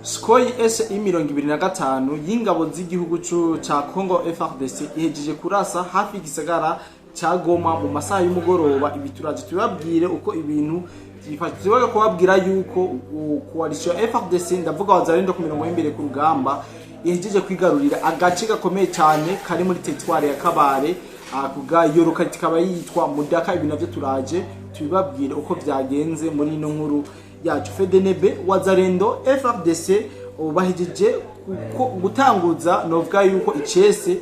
Sukhoi SU 25 y'ingabo z'igihugu ca Congo FARDC ihejeje kurasa hafi y'igisagara ca Goma mu masaha y'umugoroba. Ibi turaje tubabwire uko ibintu vyifashe. Tubaga kubabwira yuko coalition ya FARDC, ndavuga Wazalendo ku mirongo y'imbere ku rugamba, ihejeje kwigarurira agace gakomeye cyane kari muri territoire ya Kabare, kuga iyo localité ikaba yitwa Mudaka. Ibi navyo turaje tubibabwire uko vyagenze muri ino nkuru yacu. FDNB, Wazalendo, FARDC bahejeje gutanguza, novuga yuko icese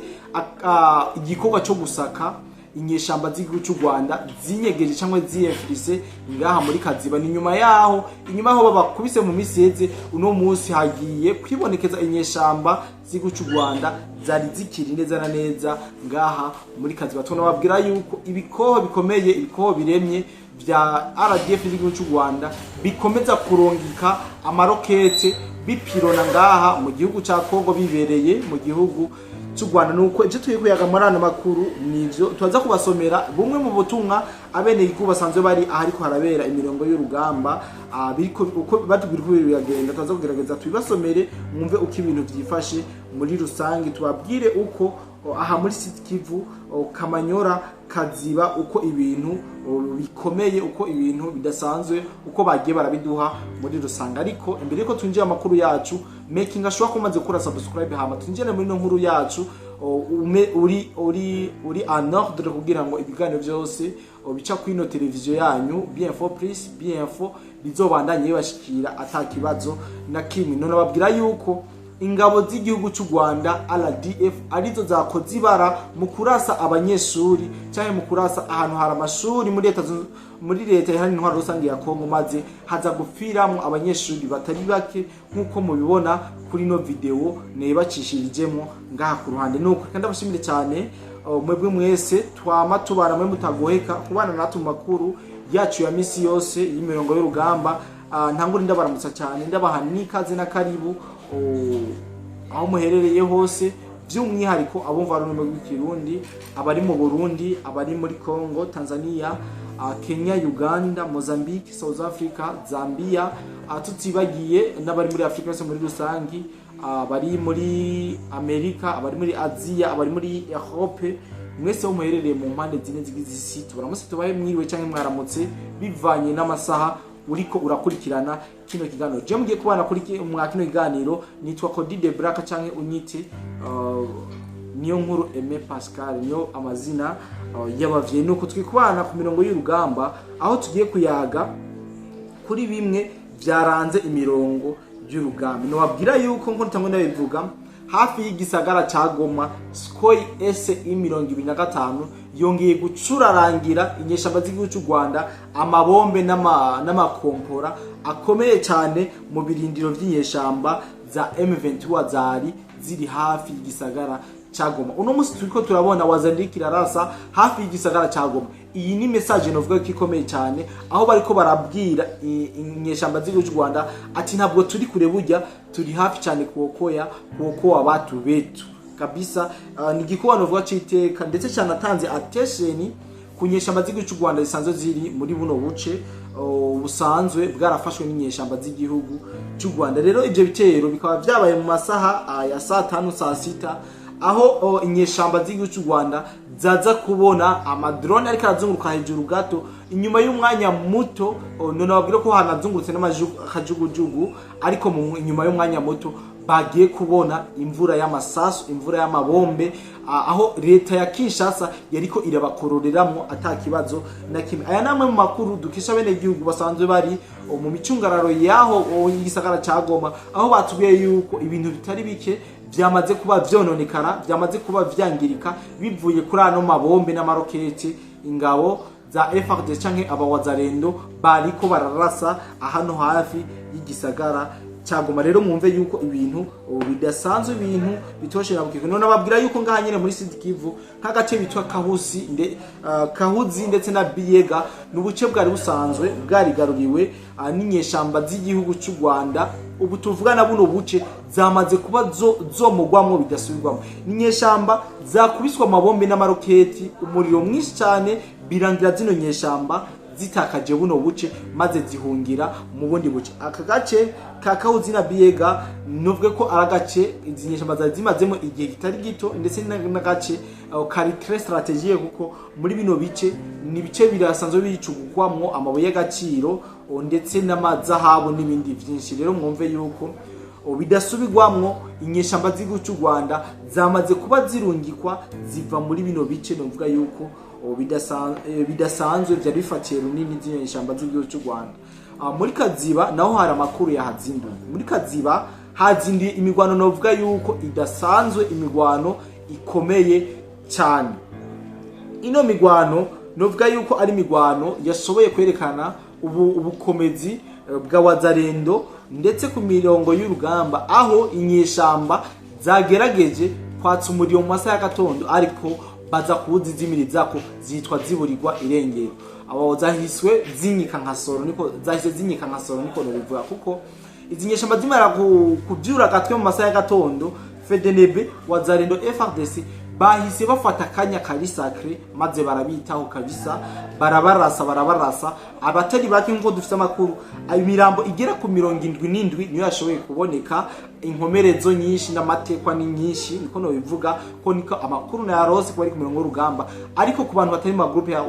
igikorwa cyo gusaka inyeshamba z'igihugu cy'u Rwanda zinyegeje cyangwa ziyefrise ngaha muri Kaziba. Ni nyuma yaho, inyuma yaho babakubise mu misi iheze, uno munsi hagiye kwibonekeza inyeshamba z'igihugu cy'u Rwanda zari zikiri neza na neza ngaha muri Kaziba. Tunababwira yuko ibikoho bikomeye, ibikoho biremye vya RDF z'igihugu cy'u Rwanda bikomeza kurongika amarokete bipirona ngaha mu gihugu ca Kongo bibereye mu gihugu cy'u Rwanda. Nuko ivyo tugiye kuyaga muri ano makuru nivyo tubaza kubasomera, bumwe mu butumwa abene igihugu basanzwe bari ahariko harabera imirongo y'urugamba, biriko uko batubwira uko ibintu biragenda. Tubaza kugerageza tubibasomere mwumve uko ibintu vyifashe muri rusange, tubabwire uko aha muri Sud Kivu, Kamanyora, Kaziba, uko ibintu bikomeye, uko ibintu bidasanzwe, uko bagiye barabiduha muri rusange. Ariko imbere yuko twinjira amakuru yacu, making sure ko umaze gukora subscribe, hama twinjire muri ino nkuru yacu, ume uri en ordre kugira ngo ibiganiro byose bica kuri ino televiziyo yanyu BNFO Plus, BNFO bizobandanye bibashikira ata kibazo na kimwe. None babwira yuko ingabo z'igihugu cy'u Rwanda RDF arizo zakoze ibara mu kurasa abanyeshuri cyangwa mu kurasa ahantu hari amashuri muri leta iharanira intwaro rusange ya Kongo, maze haza gupfiramwo abanyeshuri batari bake nk'uko mubibona kuri ino video nebacishirijemo ngaha ku ruhande. Nuko kandi abashimire cyane mwebwe mwese twama tubana, mwe mutagoheka kubana natwe mu makuru yacu ya misi yose y'imirongo y'urugamba. Ntangure ndabaramutsa cyane, ndabaha n'ikaze na karibu aho muherereye hose, by'umwihariko abumva ururimi rw'Ikirundi, abari mu Burundi, abari muri Congo, Tanzania, Kenya, Uganda, Mozambique, South Africa, Zambia, tutibagiye n'abari muri Afrika yose muri rusangi, abari muri Amerika, abari muri Aziya, abari muri Europe, mwese aho muherereye mu mpande zine zigize isi, tubaramutse, tubahe mwiriwe canke mwaramutse bivanye n'amasaha uriko urakurikirana kino kiganiro. Je mugiye kubana kuri mwa kino kiganiro nitwa Cody de Black canke unyite niyo nkuru Aime Pascal, niyo amazina y'abavyeyi. Nuko turi kubana ku mirongo y'urugamba aho tugiye kuyaga kuri bimwe byaranze imirongo y'urugamba. Nobabwira yuko nko ntangwe ndabivuga, hafi y'igisagara ca Goma, Sukhoi SU 25 yongeye gucurarangira inyeshamba z'igihugu cy'u Rwanda amabombe n'amakompora akomeye cyane mu birindiro vy'inyeshamba za M23 zari ziri hafi y'igisagara ca Goma. Uno musi turiko turabona Wazalendo irarasa hafi y'igisagara ca Goma. Iyi ni message novuga ko ikomeye cyane, aho bariko barabwira inyeshamba z'igihugu cy'u Rwanda ati ntabwo turi kure, burya turi hafi cyane kuokoya kuokoa watu wetu kabisa. Ni igikorwa novuga c'iteka, ndetse cyanatanze attention ku nyeshamba z'igihugu cy'u Rwanda zisanzwe ziri muri buno buce busanzwe bwarafashwe n'inyeshamba z'igihugu cy'u Rwanda. Rero ivyo bitero bikaba vyabaye mu masaha ya saa 5, saa 6, aho inyeshamba z'igihugu cy'u Rwanda zaza kubona amadrone ariko arazunguruka hejuru gato. Inyuma y'umwanya muto, none babwira ko hanazungurutse n'amakajugujugu, ariko inyuma y'umwanya muto bagiye kubona imvura y'amasasu, imvura y'amabombe, aho leta ya Kinshasa yariko irabakororeramwo ata kibazo na kimwe. Aya namwe mu makuru dukesha bene igihugu basanzwe bari mu micungararo yaho y'igisagara ca Goma, aho batubwiye yuko ibintu bitari bike vyamaze kuba vyononekara, vyamaze kuba vyangirika bivuye kuri ano mabombe n'amaroketi ingabo za FARDC canke abawazalendo bariko bararasa ahano hafi y'igisagara ca Goma. Rero mwumve yuko ibintu bidasanzwe, ibintu bitoshe nabukike. None ababwira yuko ngaha nyene muri Sud Kivu, nk'agace bitwa Kahusi Kahuzi ndetse na Biyega, n'ubuce bwari busanzwe bwarigaruriwe n'inyeshamba z'igihugu cy'u Rwanda. Ubu tuvugana buno buce zamaze kuba zomugwamwo bidasubirwamo. N'inyeshamba zakubiswa amabombe n'amaroketi, umuriro mwinshi cyane, birangira zino nyeshamba zitakaje ubuzima. zitakaje buno buce maze zihungira mu bundi buce. Aka gace ka Kahuzi na Biega nuvuge ko ari agace izi nyeshamba zari zimazemo igihe kitari gito, ndetse n'agace kari très stratégique, kuko muri bino bice ni ibice birasanzwe bicukurwamwo amabuye y'agaciro ndetse n'amazahabu n'ibindi vyinshi. Rero mwumve yuko bidasubirwamwo inyeshamba z'igihugu cy'u Rwanda zamaze kuba zirungikwa ziva muri bino bice. Novuga yuko bidasanzwe byari bifatiye runini z'inyeshamba z'igihugu cy'u Rwanda. Muri Kaziba naho hari amakuru yahazinduye. Muri Kaziba hazinduye imigwano novuga yuko idasanzwe, imigwano ikomeye cyane. Ino migwano novuga yuko ari imigwano yashoboye kwerekana ubukomezi bwa Wazalendo ndetse ku mirongo y'urugamba, aho inyeshamba zagerageje kwatsa umuriro mu masaha y'agatondo, ariko baza kuwuzizimiriza ko zitwa ziburirwa irengero. Abo zahiswe zinyika nka soro, niko zahise zinyika nka soro, niko nobivuga, kuko izi nyeshamba zimara kubyura agatwe mu masaha y'agatondo, FDNB, Wazalendo, FARDC bahise bafata akanya kari sacré maze barabitaho kabisa, barabarasa abatari bake. Nkuko dufite amakuru, imirambo igera ku 77 niyo yashoboye kuboneka, inkomerezo nyinshi n'amatekwa ni nyinshi, niko nobivuga ko niko amakuru nayarose kuba ari ku mirongo y'urugamba. Ariko ku bantu batari mu magroupe ya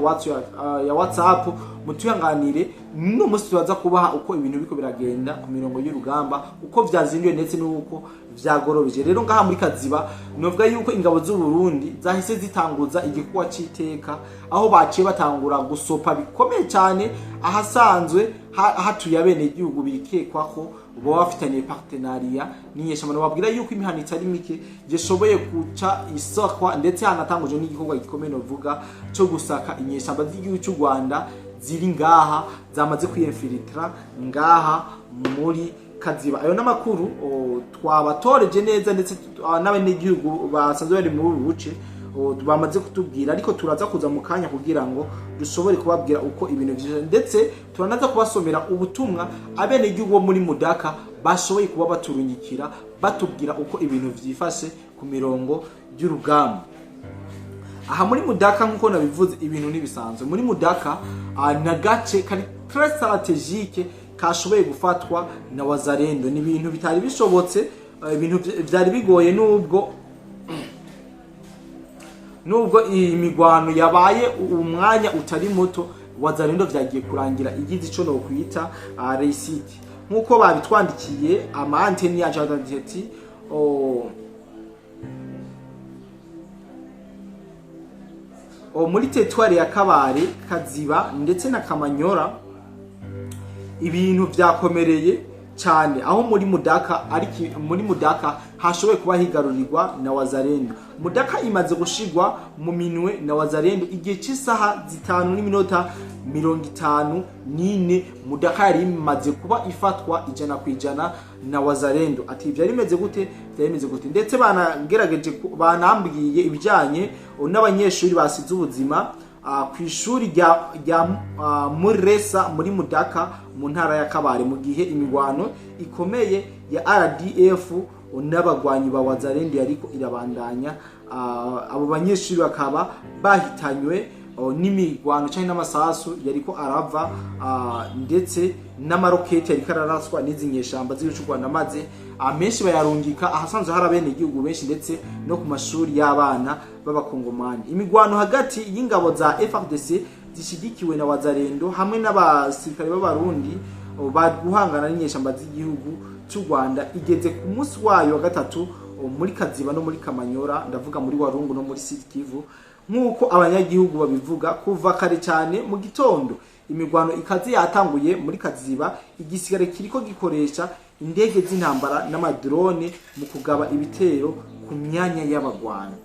WhatsApp, mutuyanganire, no musi tubaza kubaha uko ibintu biko biragenda ku mirongo y'urugamba, uko vyazinduye ndetse n'uko vyagorobeje. Rero ngaha muri Kaziba novuga yuko ingabo z'u Burundi zahise zitanguza igikorwa c'iteka, aho baciye batangura gusopa bikomeye cyane ahasanzwe hatuye abene igihugu bikekwa ko boba bafitaniye partenariat n'inyeshamba. Babwira yuko imihana itari mike gishoboye kuca isakwa, ndetse hanatanguje n'igikorwa gikomeye novuga cyo gusaka inyeshamba z'igihugu cy'u Rwanda ziri ngaha zamaze kwiyinfiltra ngaha muri Kaziba. Ayo n'amakuru twabatoreje neza, ndetse n'abenegihugu basanzwe bari muri ubu buce bamaze kutubwira, ariko turaza kuza mu kanya kugira ngo dushobore kubabwira uko ibintu vyifashe, ndetse turanaza kubasomera ubutumwa abenegihugu bo muri Mudaka bashoboye kuba baturungikira batubwira uko ibintu vyifashe ku mirongo y'urugamba. Aha muri Mudaka nkuko nabivuze, ibintu ntibisanzwe muri Mudaka. Na gace kari très stratégique kashoboye gufatwa na Wazalendo, ni ibintu bitari bishobotse, ibintu vyari bigoye, nubwo iyi migwano yabaye umwanya utari muto, Wazalendo vyagiye kurangira igize ico no kwita réussite, nkuko babitwandikiye ama antenne yacu ati muri teritwari ya Kabare, Kaziba ndetse na Kamanyora ibintu vyakomereye cyane, aho muri Mudaka, ariko muri Mudaka hashoboye kuba higarurirwa na Wazalendo. Mudaka imaze gushigwa mu minwe na Wazalendo igihe cy'isaha 5:54. Mudaka yari imaze kuba ifatwa 100% na Wazalendo. Ati byari bimeze gute? Byari bimeze gute? Ndetse banagerageje banambwiye ibijyanye n'abanyeshuri basize ubuzima ku ishuri rya Muresa muri Mudaka mu ntara ya Kabare, mu gihe imigwano ikomeye ya RDF n'abagwanyi ba Wazalendo yariko irabandanya. Abo banyeshuri bakaba bahitanywe n'imigwano cyangwa n'amasasu yariko arava, ndetse n'amaroketi yariko araraswa n'izi nyeshamba z'igihugu cy'u Rwanda, maze amenshi bayarungika ahasanzwe hari abenegihugu benshi ndetse no ku mashuri y'abana b'abakongomani. Imigwano hagati y'ingabo za FARDC zishigikiwe na Wazalendo hamwe n'abasirikare b'Abarundi bari guhangana n'inyeshamba z'igihugu cy'u Rwanda igeze ku munsi wayo wa gatatu muri Kaziba no muri Kamanyora, ndavuga muri Warungu no muri Sud Kivu, nk'uko abanyagihugu babivuga. Kuva kare cyane mu gitondo imigwano ikaze yatanguye muri Kaziba, igisigare kiriko gikoresha indege z'intambara n'amadrone mu kugaba ibitero ku myanya y'abagwanyi.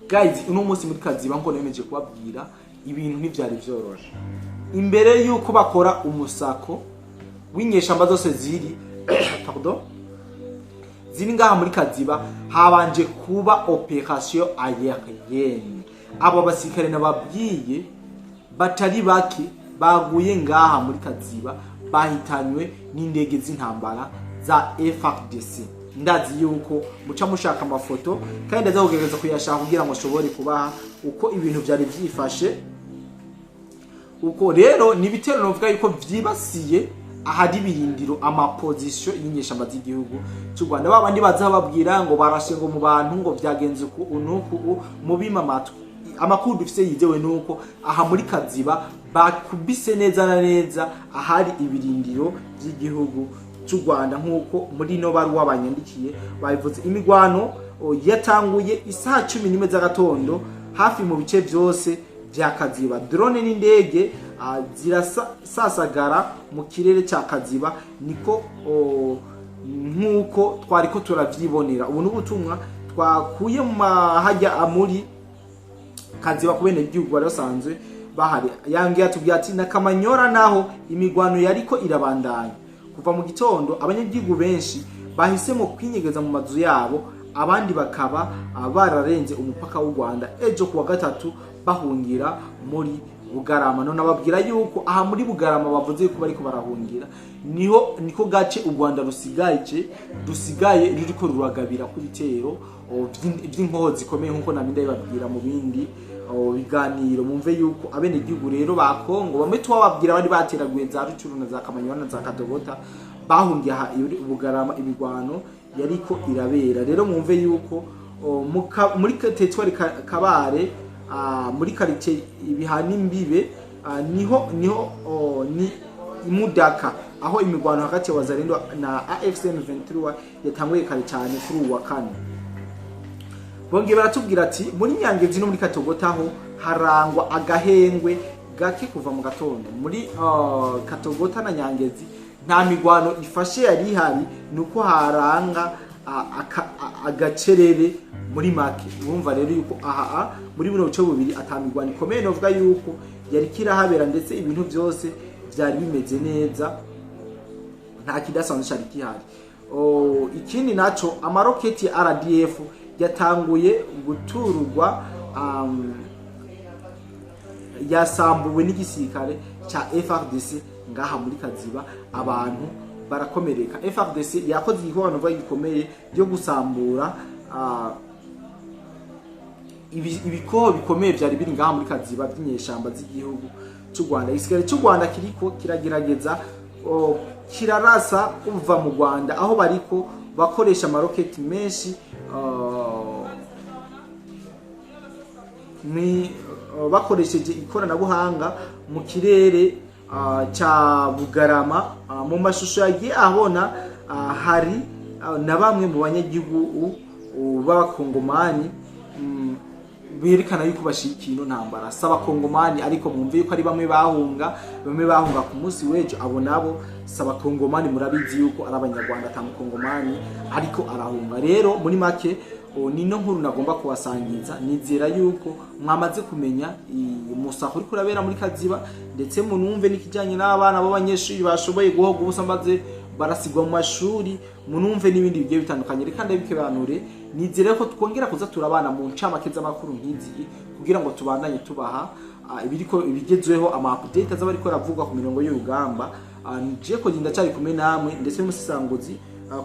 Guys, uno munsi muri Kaziba nko nemeje kubabwira, ibintu ntivyari vyoroshe. Imbere yuko bakora umusako w'inyeshamba zose ziri pardon ziri ngaha muri Kaziba, habanje kuba opération aérienne. Abo basirikare nababwiye batari bake baguye ngaha muri Kaziba bahitanywe n'indege z'intambara za FARDC. Ndazi yuko muca mushaka amafoto, kandi ndaza kugerageza kuyashaka kugira ngo nshobore kubaha uko ibintu vyari vyifashe. Uko rero ni ibitero novuga yuko vyibasiye ahari ibirindiro, ama positions y'inyeshamba z'igihugu cy'u Rwanda. Babandi baza babwira ngo barashe ngo mu bantu, ngo vyagenze uku unuku, mubima amatwi. Amakuru dufise yizewe nuko aha muri Kaziba bakubise neza na neza ahari ibirindiro by'igihugu cy'u Rwanda, nk'uko muri ino baruwa banyandikiye babivuze. Imigwano yatanguye isaha 11 z'agatondo hafi mu bice byose vya Kaziba. Drone n'indege zirasasagara mu kirere cya Kaziba, niko nk'uko twariko turavyibonera. Ubu n'ubutumwa twakuye mu mahajya amuri Kaziba ku bene gihugu bari basanzwe bahari. Yangiye atubwira ati na Kamanyora naho imigwano yariko irabandanya kuva mu gitondo. Abanyagihugu benshi bahisemo kwinyegeza mu mazu yabo, abandi bakaba bararenze umupaka w'u Rwanda ejo kuwa gatatu bahungira muri Bugarama. None ababwira yuko aha muri Bugarama bavuze yuko bariko barahungira, niho niko gace u Rwanda rusigaye ruriko ruragabira ku bitero vy'inkoho zikomeye, nkuko namwe ndabibabwira mu bindi biganiro. Mumve yuko abenegihugu rero ba Kongo bamwe tubababwira bari bateraguye za Rucuru na za Kamanyora na za Kadogota bahungiye aha i Bugarama imigwano yariko irabera. Rero mwumve yuko muri territoire Kabare, muri quartier ibihana imbibe, niho ni imudaka aho imigwano hagati ya Wazalendo na AFC M23 yatanguye kare cyane kuri uwa kane. Bongeye baratubwira ati muri Nyangezi no muri Katogota ho harangwa agahengwe gake kuva mu gatondo. Muri Katogota na Nyangezi nta migwano ifashe yari ihari, nuko haranga agacerere muri make. Urumva rero yuko aha muri buno buce bubiri ata migwano ikomeye novuga yuko yari kirahabera, ndetse ibintu byose byari bimeze neza, nta kidasanzwe cyari gihari. Ikindi naco, amaroketi ya RDF yatanguye gutururwa, yasambuwe n'igisirikare ca FARDC ngaha muri Kaziba, abantu barakomereka. FARDC yakoze igikorwa novuga gikomeye yo gusambura ibikoho bikomeye byari biri ngaha muri Kaziba by'inyeshamba z'igihugu cy'u Rwanda. Igisirikare cy'u Rwanda kiriko kiragerageza, kirarasa uva mu Rwanda aho bariko bakoresha amaroketi menshi, ni bakoresheje ikoranabuhanga mu kirere ca Bugarama. Mu mashusho yagiye abona, hari na bamwe mu banyagihugu b'abakongomani berekana yuko bashigikiye ino ntambara. Si abakongomani, ariko mwumve yuko ari bamwe bahunga ku munsi w'ejo. Abo nabo si abakongomani, murabizi yuko ari abanyarwanda, ata mukongomani ariko arahunga. Rero muri make nino nkuru nagomba kubasangiza. Nizera yuko mwamaze kumenya umusako uriko urabera muri Kaziba, ndetse munumve n'ikijyanye n'abana b'abanyeshuri bashoboye guhoga ubusa maze barasigwa mu mashuri, munumve n'ibindi bigiye bitandukanye. Reka ndabikebanure, nizere ko twongera kuza turabana mu ncamake z'amakuru nk'izi kugira ngo tubandanye tubaha ibiriko ibigezweho, ama update azaba ariko aravugwa ku mirongo y'urugamba. Nje ko ndacyari kumwe namwe ndetse n'umusisanguzi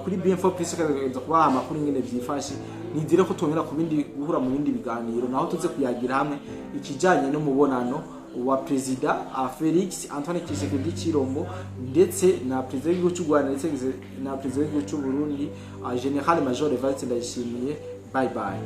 kuri BM4 Plus, kagerageza kubaha amakuru ingene vyifashe. Nizere ko twongera ku bindi guhura mu bindi biganiro, naho tuze kuyagira hamwe ikijanye n'umubonano wa Perezida Felix Antoine Tshisekedi Tshilombo ndetse na Perezida w'igihugu cy'u Rwanda ndetse na Perezida w'igihugu cy'u Burundi, General Major Evariste Ndayishimiye. Bye bye.